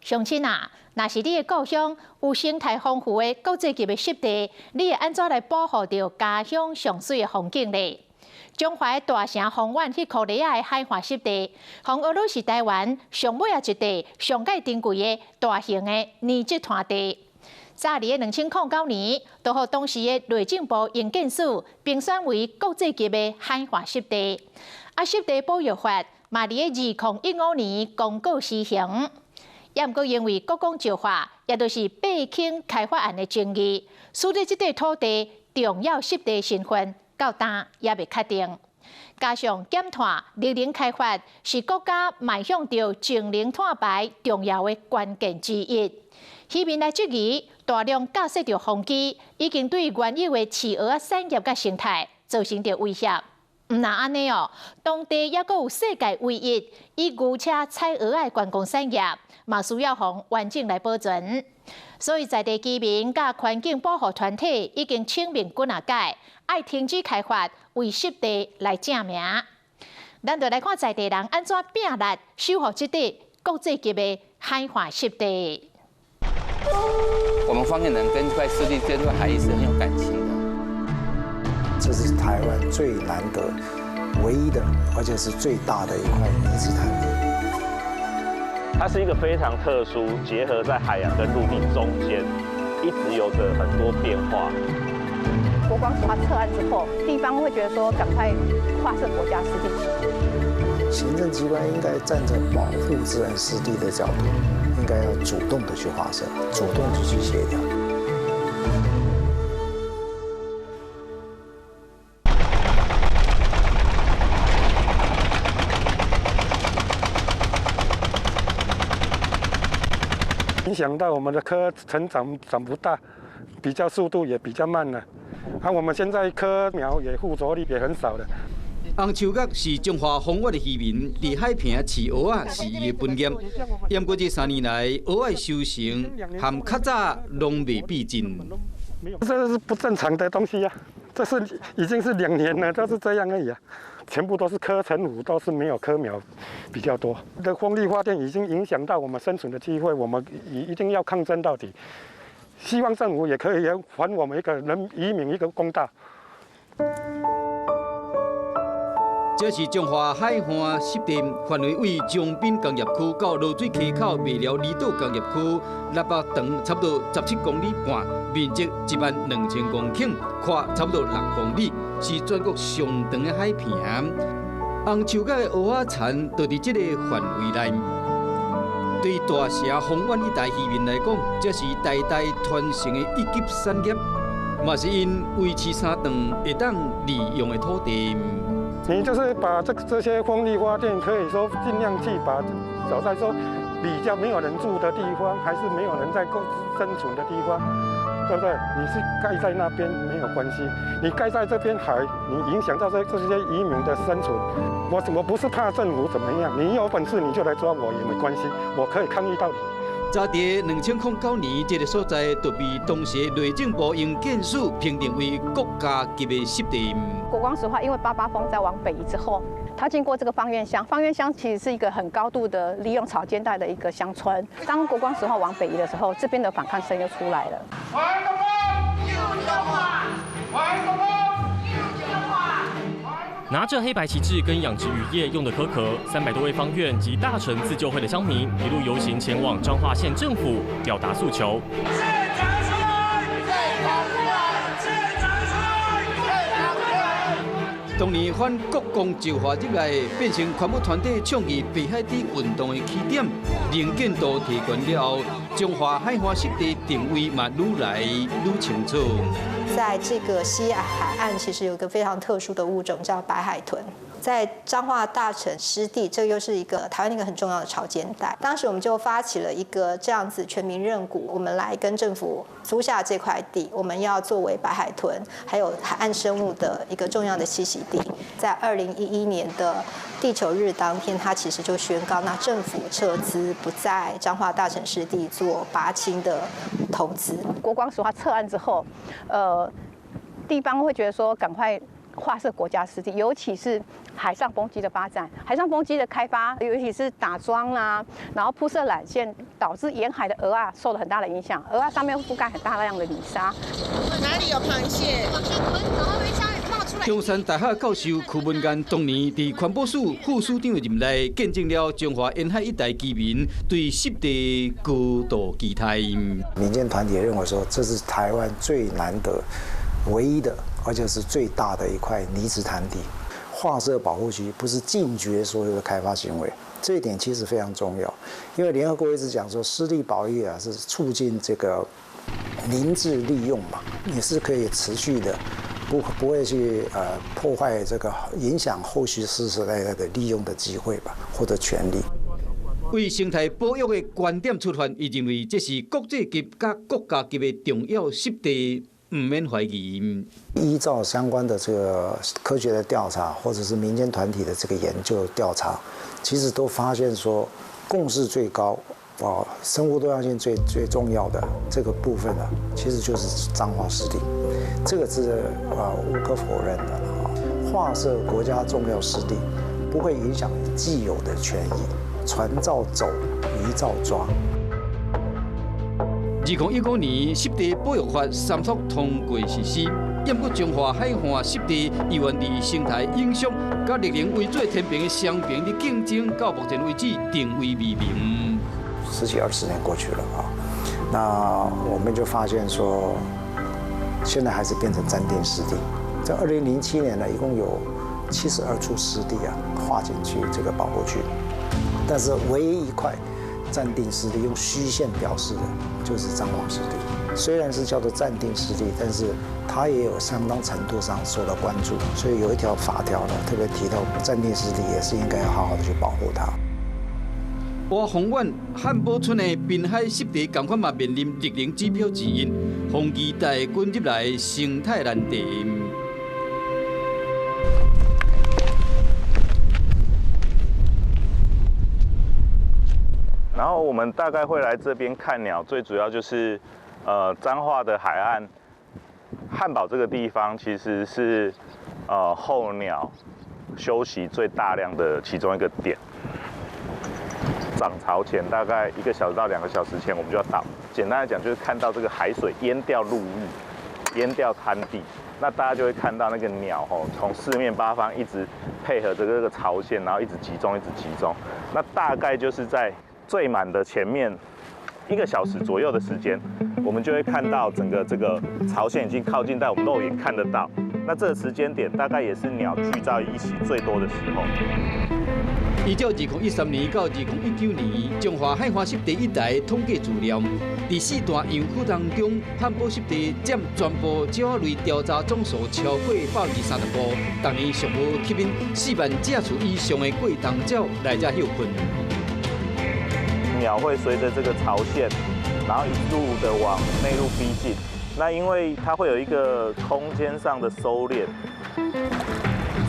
鄉親啊，若是你的故鄉有生態豐富的國際級的濕地，你會按怎來保護著家鄉上媠的風景呢？彰化大城芳苑彼箍犁仔的海岸濕地，予訛摞是台灣上尾仔一塊上蓋珍貴的大型的泥質灘地。早佇2009年，就予當時的內政部營建署評選為國際級的海岸濕地。啊，濕地保育法嘛，佇2015年公告施行。也毋過因為國光石化，也就是八輕開發案的爭議，使得這塊土地重要濕地身份到今也未確定。加上減碳、綠能開發是國家邁向著淨零碳排重要的關鍵之一。漁民來質疑，大量架設著風機，已經對原有的飼蚵仔產業佮生態造成著威脅。毋但按呢哦，當地猶閣有世界唯一以牛車採蚵仔的觀光產業，嘛需要予完整來保存。所以在地居民佮環境保護團體已經請命幾若擺，愛停止開發，為濕地來正名。咱就來看在地人按怎拚力守護這塊國際級的海岸濕地。我們芳苑人跟這塊濕地、跟這塊海域是很有感情的。這是台灣最難得、唯一的，而且是最大的一塊泥質灘地。它是一個非常特殊，結合在海洋跟陸地中間，一直有着很多變化。國光石化撤案之後，地方會覺得說，趕快劃設國家濕地。行政機關應該站在保護自然濕地的角度，應該要主動的去劃設，主動的去協調。影響到我們的蚵成長長不大，比較速度也比較慢了。啊，我們現在蚵苗也附着力也很少了。紅樹角是彰化芳苑的漁民，佇海坪飼蚵仔是伊的本業。毋過這3年來，蚵仔收成和較早攏袂比盡。這是不正常的東西啊！這是已經是2年了，都是這樣而已啊！全部都是蚵成虎，都是沒有蚵苗比較多。這風力發電已經影響到我們生存的機會，我們一定要抗爭到底。希望政府也可以還我們一個人漁民一個公道。這是彰化海岸濕地範圍，位長濱工業區到濁水溪口麥寮離島工業區，南北長差不多17公里半，面積1萬2千公頃，寬差不多6公里，是全國上長的海坪。紅樹角的蚵仔田就佇這个範圍內。對大城芳苑一帶漁民來講，這是代代傳承的一級產業，嘛是𪜶維持三頓會當利用的土地。你就是把這些風力發電，可以說盡量去把找在說比較沒有人住的地方，還是沒有人在過生存的地方，對不對？你是蓋在那邊沒有關係，你蓋在這邊海，你影響到這些漁民的生存。我不是怕政府怎麼樣，你有本事你就來抓我也沒關係，我可以抗議到底。早佇2009年，這个所在就被當時內政部營建署評定為國家級的濕地。國光石化因為八八風災往北移之後，它經過這個芳苑鄉，芳苑鄉其實是一個很高度的利用潮間帶的一個鄉村。當國光石化往北移的時候，這邊的反抗聲就出來了。還國光，救彰化！還國光，救彰化！拿着黑白旗幟跟養殖漁業用的蚵殼，300多位芳苑及大城自救會的鄉民一路遊行前往彰化縣政府，表達訴求。市長出來！市長出來！市長出來！市長出來！當年反國光石化入來，變成環保團體倡議白海底運動的起點。能見度提懸了後，彰化海岸濕地定位嘛愈來愈清楚。在這個西海岸，其實有一個非常特殊的物種叫白海豚。在彰化大城濕地，這又是一個台灣一個很重要的潮間帶。當時我們就發起了一個這樣子全民認股，我們來跟政府租下這塊地，我們要作為白海豚還有海岸生物的一個重要的棲息地。在2011年的地球日當天，它其實就宣告，那政府撤資不在彰化大城濕地做拔青的投資。國光石化撤案之後，地方會覺得說，趕快划设国家湿地，尤其是海上风机的发展，海上风机的开发，尤其是打桩啦，然后铺设缆线，导致沿海的蚵仔受了很大的影响，蚵仔上面覆盖很大量的泥沙。哪裡有螃蟹？中山大學教授柯文彦當年佇環保署副署長的任內，見證了彰化沿海一帶居民對濕地高度期待。民間團體認為說，這是台灣最難得、唯一的，而且是最大的一塊泥質灘地。劃設保護區不是禁絕所有的開發行為，這一點其實非常重要。因為聯合國一直講說，濕地保育啊是促進這個林質利用嘛，你是可以持續的。不會去破壞這個影響後續世世代代的利用的機會吧，或者權利。為生態保育的觀點出發，伊認為這是國際級佮國家級的重要濕地，毋免懷疑。依照相關的這個科學的調查，或者是民間團體的這個研究調查，其實都發現說，共識最高。哦，生物多樣性最最重要的這個部分呢，其實就是彰化濕地，這個是無可否認的啊。劃設國家重要濕地，不會影響既有的權益，船照走，魚照抓。2015年濕地保育法三速通過實施，毋過彰化海岸濕地猶原佇生態影響，佮綠能為做天平的雙邊的競爭，到目前為止定位未明。十幾二十年過去了啊，那我們就發現說，現在還是變成暫定濕地。在2007年呢，一共有72處濕地啊劃進去這個保護區，但是唯一一塊暫定濕地用虛線表示的，就是彰化濕地。雖然是叫做暫定濕地，但是它也有相當程度上受到關注，所以有一條法條呢，特別提到暫定濕地也是應該要好好的去保護它。外豐縣漢堡村的濱海濕地，仝款嘛面臨綠能指標之一，風機帶滾入來生態難題。然後我們大概會來這邊看鳥，最主要就是，彰化的海岸漢堡這個地方其實是，候鳥休息最大量的其中一個點。漲潮前大概1個小時到2個小時前，我們就要到。簡單來講，就是看到這個海水淹掉陸域，淹掉灘地，那大家就會看到那個鳥吼，從四面八方一直配合着這個潮線，然後一直集中，一直集中。那大概就是在最滿的前面1個小時左右的時間，我們就會看到整個這個潮線已經靠近，在我們肉眼看得到。那這個時間點大概也是鳥聚在一起最多的時候。依照2013年到2019年彰化海岸濕地一帶統計資料，佇四大樣區當中，漢堡濕地佔全部鳥仔類調查總數超過35%，逐年上無吸引4萬隻次以上的過冬鳥來遮歇睏。鳥會隨著這個潮線，然後一路的往內陸逼近。那因為它會有一個空間上的收斂。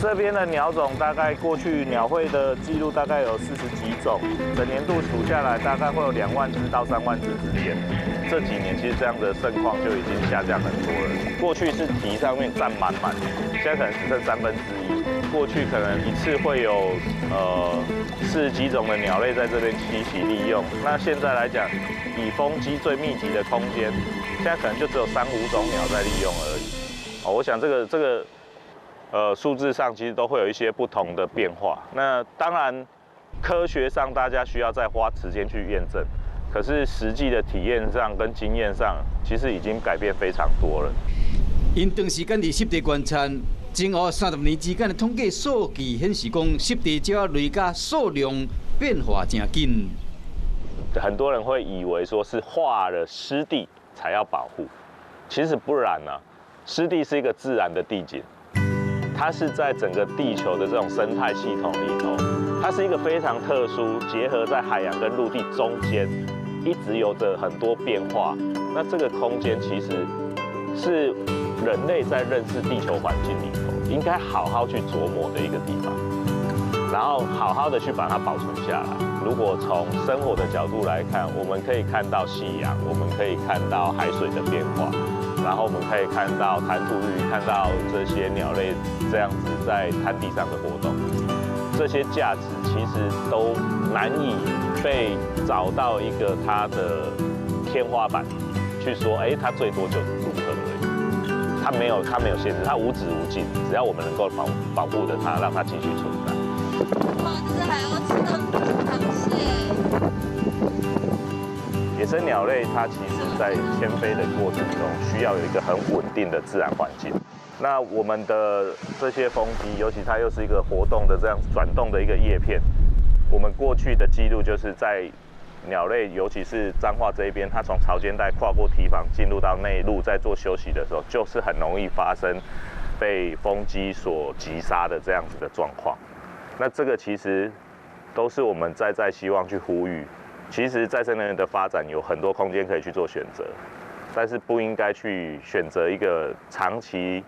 這邊的鳥種大概過去鳥會的記錄大概有40幾種，整年度數下來大概會有2萬隻到3萬隻之間。這幾年其實這樣的盛況就已經下降很多了。過去是堤上面站滿滿，現在可能只剩1/3。過去可能一次會有40幾種的鳥類在這邊棲息利用，那現在來講，以風機最密集的空間，現在可能就只有3、5種鳥在利用而已。哦，我想這個。數字上其實都會有一些不同的變化。那當然，科學上大家需要再花時間去驗證，可是實際的體驗上跟經驗上，其實已經改變非常多了。𪜶長時間佇濕地觀察，前後30年之間的統計數據顯示，講濕地鳥仔類佮數量變化誠緊。很多人會以為說是劃了濕地才要保護，其實不然啊。濕地是一個自然的地景。它是在整個地球的這種生態系統裡頭，它是一個非常特殊，結合在海洋跟陸地中間，一直有着很多變化。那這個空間其實是人類在認識地球環境裡頭應該好好去琢磨的一個地方，然後好好的去把它保存下來。如果從生活的角度來看，我們可以看到夕陽，我們可以看到海水的變化。然后我们可以看到弹涂鱼，看到这些鸟类这样子在滩地上的活动，这些价值其实都难以被找到一个它的天花板，去说，哎，它最多就是如何而已。它没有限制，它无止无尽，只要我们能够保护着它，让它继续存在。哇，这是海鸥吃到螃蟹。野生鸟类它其实在迁飞的过程中，需要有一个很稳定的自然环境。那我们的这些风机，尤其它又是一个活动的这样转动的一个叶片，我们过去的记录就是在鸟类，尤其是彰化这一边，它从潮间带跨过堤防进入到内陆，在做休息的时候，就是很容易发生被风机所击杀的这样子的状况。那这个其实都是我们在希望去呼吁。其实再生能源的发展有很多空间可以去做选择，但是不应该去选择一个长期，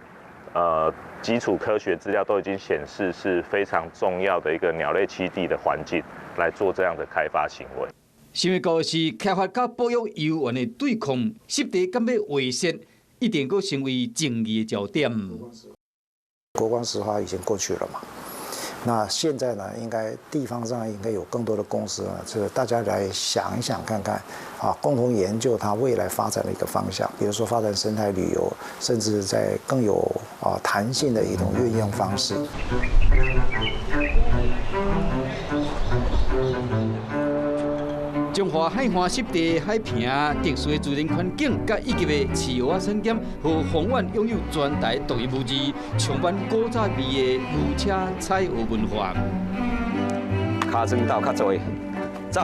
基础科学资料都已经显示是非常重要的一个鸟类栖地的环境来做这样的开发行为。想欲到是开发佮保育犹原的对抗，湿地敢欲划设，一定阁成为争议的焦点。国光石化已经过去了嘛？那现在呢，应该地方上应该有更多的公司啊，这个大家来想一想看看，啊，共同研究它未来发展的一个方向，比如说发展生态旅游，甚至在更有弹性的一种运用方式。彰化海岸湿地海坪特殊的自然环境，佮以及的饲蚵仔产业，予丰原拥有全台独一无二、充满古早味的牛车采蚵文化。跤庄斗较济，走，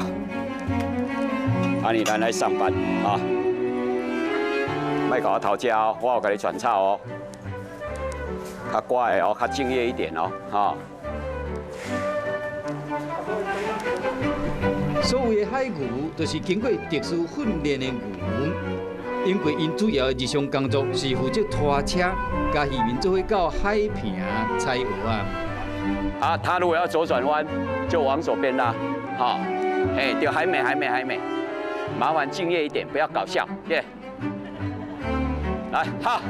按呢咱来上班啊！莫共我偷食哦，我有共你传草哦。较乖的哦，较敬业一点哦，哈。所谓的海牛，就是经过特殊训练的牛。因为𪜶主要的日常工作是负责拖车，佮渔民做伙到海坪采蚵仔。啊，他如果要左转弯，就往左边拉，好，哎，对，还没，还没，还没，麻烦敬业一点，不要搞笑，耶。来，好，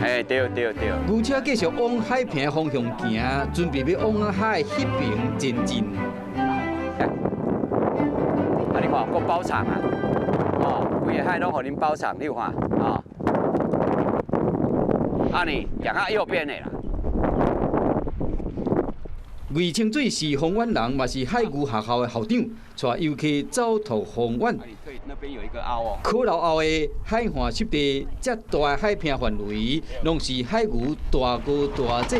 哎，对对对。牛车继续往海坪方向行，准备欲往海彼边前进。啊，你看，阁包场啊，哦，规个海拢予恁包场，你有看啊？啊，你行较右边的啦。魏清水是丰原人，嘛是海牛学校的校长，带游客走透丰原。可老后的海岸湿地，遮大的海坪范围，拢是海牛大哥大姐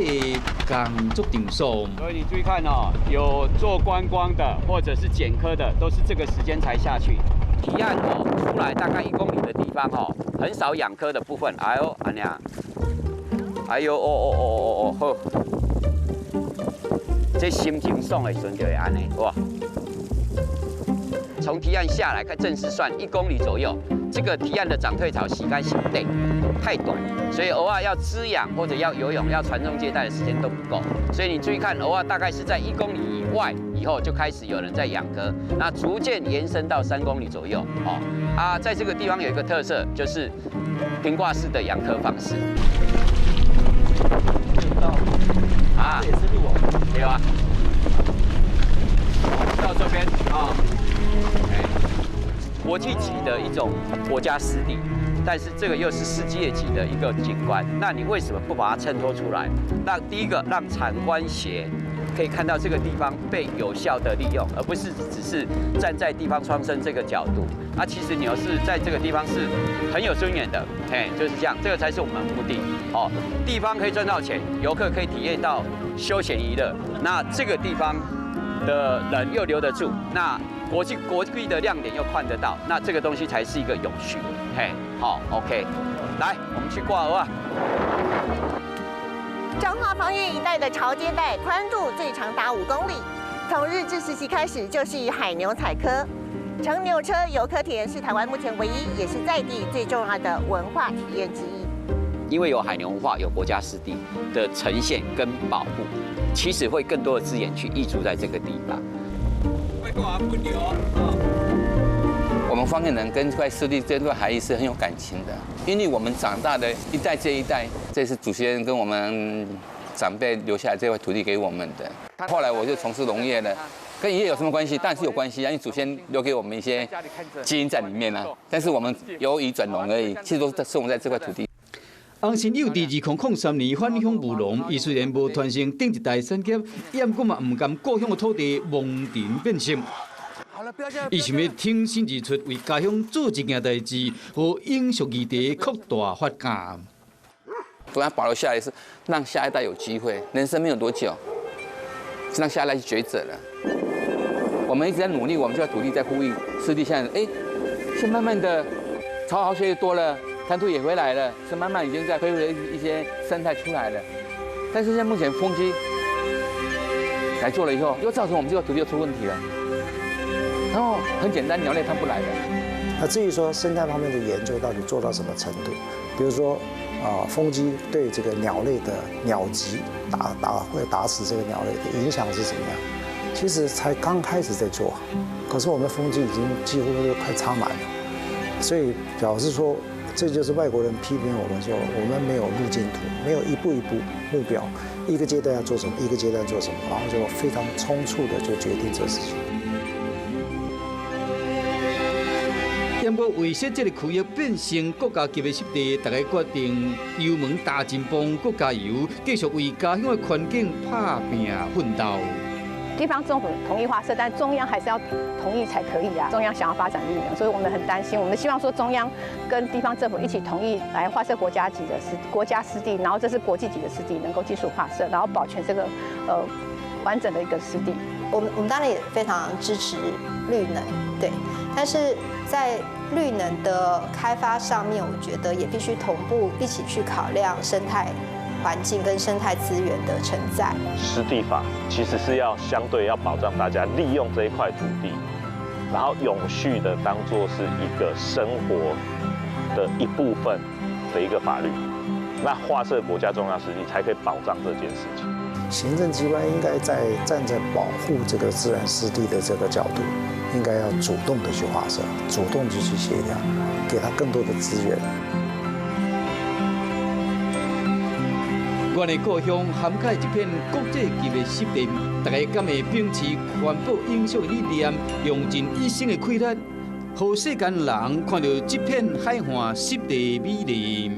的工作场所。所以你注意看哦，有做观光的或者是捡蚵的，都是这个时间才下去。堤岸哦，出来大概1公里的地方哦，很少养蚵的部分。哎呦，按呢，哎呦，哦哦哦哦哦，好。这心情爽的时阵就会按呢，哇！从堤岸下来，看正式算1公里左右。这个堤岸的涨退潮时间是短，太短，所以蚵仔要滋养或者要游泳、要传宗接代的时间都不够。所以你注意看，蚵仔大概是在1公里以外以后就开始有人在养蚵，那逐渐延伸到3公里左右。哦，啊，在这个地方有一个特色，就是平挂式的养蚵方式。啊，这也是路哦，对啊。到这边啊，国际级的一种国家湿地，但是这个又是世界级的一个景观，那你为什么不把它衬托出来？让第一个让产官学可以看到这个地方被有效的利用，而不是只是站在地方创生这个角度。啊，其实鸟是在这个地方是很有尊严的，嘿，就是这样，这个才是我们的目的。哦，地方可以赚到钱，游客可以体验到休闲娱乐，那这个地方的人又留得住，那国际的亮点又看得到，那这个东西才是一个永续。嘿，好，OK，来，我们去挂蚵仔。彰化芳苑一带的潮间带宽度最长达5公里，从日治时期开始就是以海牛采蚵。乘牛车游蚵田是台湾目前唯一也是在地最重要的文化体验之一。因为有海牛文化，有国家湿地的呈现跟保护，其实会更多的资源去挹注在这个地方。我们們芳苑人跟這塊濕地、這塊海域是很有感情的，因為我們長大的一代接一代，這是祖先跟我們長輩留下來這塊土地給我們的。後來我就從事農業了，跟漁業有什麼關係？當然是有關係啊，因為祖先留給我們一些基因在裡面啊。但是我們由漁轉農而已，其實都是生活在這塊土地。洪新友佇2003年返鄉務農，伊雖然無傳承頂一代產業，毋過嘛毋甘故鄉的土地蒙塵變色。伊想欲挺身而出，為家鄉做一件代誌，予永續議題擴大發展。把它保留下來，是讓下一代有機會。人生沒有多久，是讓下一代去抉擇了。我們一直在努力，我們這塊土地在呼籲濕地，現在哎，是慢慢的潮蠔蟹多了，灘塗也回來了，是慢慢已經在恢復了一些生態出來了。但是現在目前風機來做了以後，又造成我們這個土地又出問題了。然後很簡單，鳥類它不來的。那至於說生態方面的研究到底做到什麼程度？比如說啊，風機對這個鳥類的鳥擊打打會打死這個鳥類的影響是怎麼樣？其實才剛開始在做，可是我們風機已經幾乎都快插滿了，所以表示說，這就是外國人批評我們說，我們沒有路徑圖，沒有一步一步目標，一個階段要做什麼，一個階段做什麼，然後就非常匆促的就決定這事情。不過，為使這个區域變成國家級的濕地，大家決定油門踏真磅，閣加油，繼續為家鄉的環境拍拚奮鬥。地方政府同意劃設，但中央還是要同意才可以啊。中央想要發展綠能，所以我們很擔心。我們希望說中央跟地方政府一起同意來劃設國家級的濕國家濕地，然後這是國際級的濕地，能夠繼續劃設，然後保全這個完整的一個濕地。我們當然也非常支持綠能，對，但是在綠能的開發上面，我覺得也必須同步一起去考量生態環境跟生態資源的存在。濕地法其實是要相對要保障大家利用這一塊土地，然後永續的當做是一個生活的一部分的一個法律。那劃設國家重要濕地才可以保障這件事情。行政機關應該在站在保護這個自然濕地的這個角度，應該要主動的去劃設，主動的去協調，給他更多的資源。阮的故鄉涵蓋一片國際級的濕地，大家敢會秉持環保永續的理念，用盡一生的氣力，予世間人看著這片海岸濕地美麗。